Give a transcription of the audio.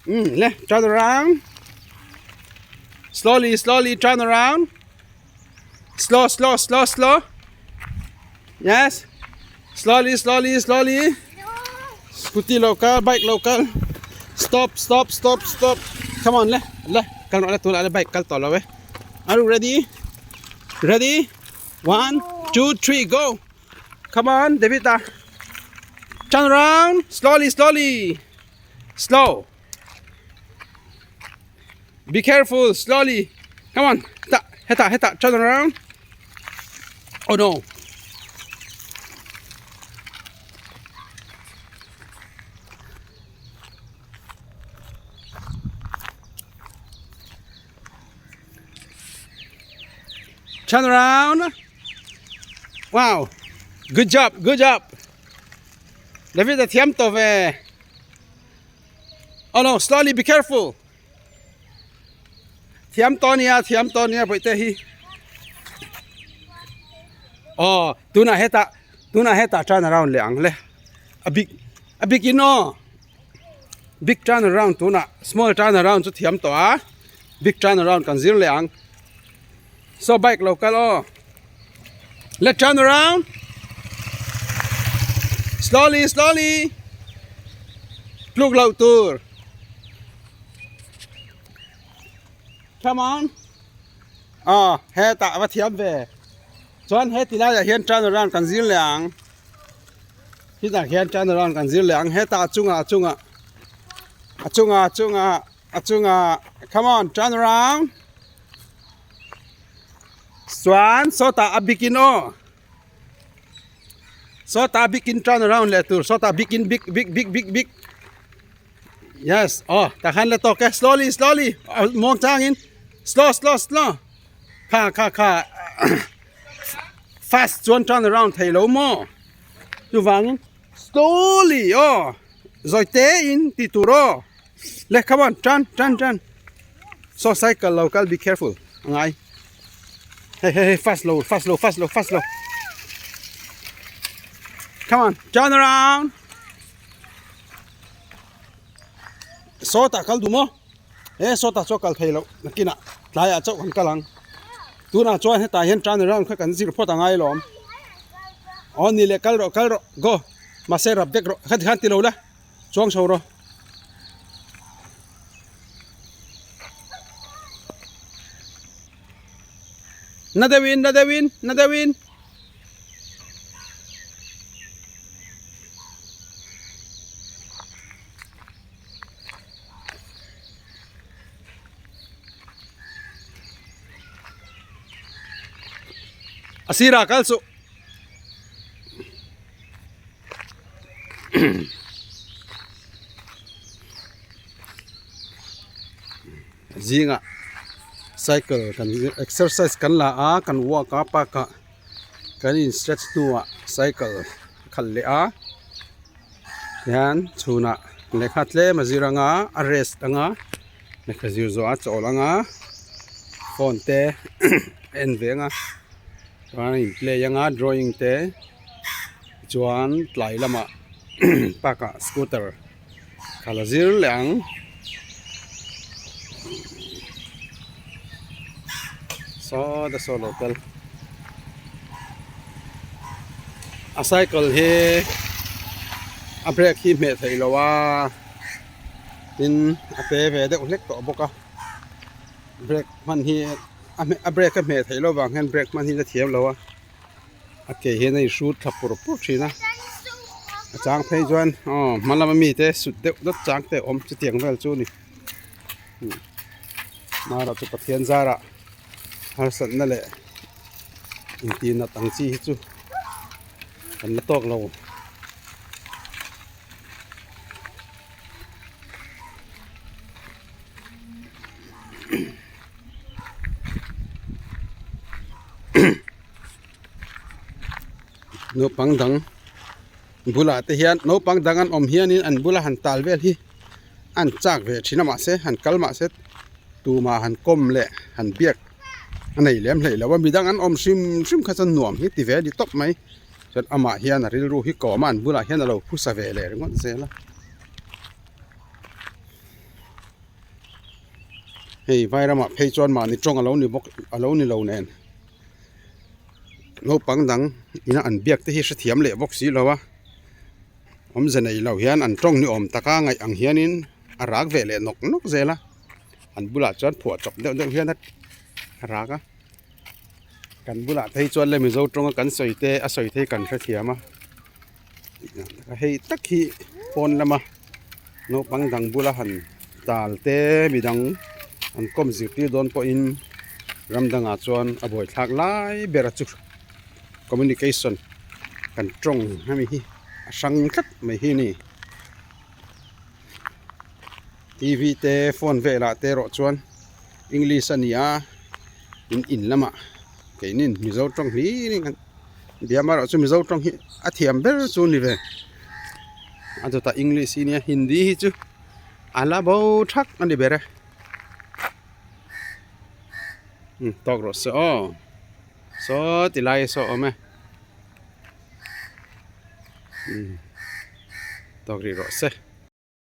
Le turn around. Slowly, slowly turn around. Slow, slow, slow, slow. Yes. Slowly, slowly, slowly. Scooty lo kal, bike lo kal. Stop, stop, stop, stop. Come on, le, le. Kal rawh le tunah le bike kal tawh lo e. Are you ready? Ready? One, two, three, go. Come on, David-a. Turn around. Slowly, slowly. Slow. Be careful, slowly. Come on. Ta, heta, heta. Turn around. Oh no. Turn around. Wow. Good job, good job. David a thiam tawh ve. Oh no, slowly be careful. Thiam tawh ania, thiam tawh ania bawihte hi. Oh, tunah hetah, tunah hetah turn around leh ang le. A big, a big in aw. Big turn around tunah small turn around chu thiam tawh a. Big turn around kan zir leh ang. So bike lo kal aw. Let turn around. Slowly, slowly. Tluk loh tur. Come on. Ah, hetah va thiam ve. Chuan he ti laiah hian turn around kan zir leh ang. Hitah hian turn around kan zir leh ang. Hetah a chungah a chungah a chungah a chungah a chungah come on turn around. Chuan sawtah a bikin aw sawtah a bikin turn around leh tur sawtah bikin bik bik bik bik bik yes aw tah khan la tawk e slowly slowly muang changin slow slow slow kha kha kha fast chuan turn around thei lo maw chuvangin slowly aw zawi te in tih tur aw le come on turn turn turn saw cycle lo kal be careful a ngai hei hei hei fast lo fast lo fast lo fast lo come on turn around sawtah kal duh maw he sawtah chuan kal thei loh nakinah tlaiah chauh kan kal ang tunah chuan hetah hian turn around kha kan zir phawt a ngai alawm aw ni leh kal rawh kal rawh go mahse rap vek rawh kha tikhan ti lo la chuang chho rawh. Na deuhin na deuhin na deuhin. A sirah kal suh. Zingah cycle kan exercise kan la a kan walk a park ah kan in stretch hnuah cycle a khalh leh a tihian chhunah lehkha tlem a zir anga a rest anga lehkha zir zawh a chawl anga phone te a en ve anga chuan a in play anga drawing te. Chuan tlai lamah park ah scooter khalh a zir leh ang. Saw te saw lo kal a cycle hi a brake hi hmeh theih loh a tin a te ve deuh hlek tawh bawk a brake hman hi a brake a hmeh theih loh vang hian brake hman hi la thiam lo a. A ke hian a inhrut thla pur pur thin a a chang phei chuan aw hma lama mite sut deuh deuh chang te a awm chutiang vel chu a ni mara chu Pathian zarah harsatna leh intihnat ang chi hi chu kan la tawk lo. Naupang dang bulah te hian naupang dang an awm hianin an bula han tal vel hi an chak ve thin a mahse han kal mahse tumah han kawm leh han biak a nei lem hlei lo a midang an awm hrim hrim kha chuan nuam hi ti ve a ni tawp mai chuan amah hian a rilru hi kawm a an bulah hian a lo phusa ve leh ringawt zel a. Hei vairamah phei chuan mahni tawng a lo ni bawk a lo ni lo nen naupang dang ina an biak te hi hrethiam leh bawk si lo a awmze nei lo hian an tawng ni awm taka ngaih ang hianin a rak ve leh nawk nawk zel a an bulah chuan phuah chawp deuh deuh hian a rak a kan bulah phei chuan le mizo tawnga kan sawi te a sawi te hi kan hrethiam a hei tak hi pawn lama naupang dang bula han tal te midang an kawm zirtir dawn pawhin ram dangah chuan a buaithlak lai ber a chu communication kan tawng hemi hi a hrang tlat mai hi a ni t v te phone velah te erawh chuan english a ni a in in lamah keinin mizo tawng hlir in kan biam erawh chu mizo tawng hi a thiam ber chu a ni ve a chutah english hi nia hindi hi chu a la bo thak a ni ber e umm tawk rawh se aw saw ti lai saw a awm e umm tawk rih rawh se.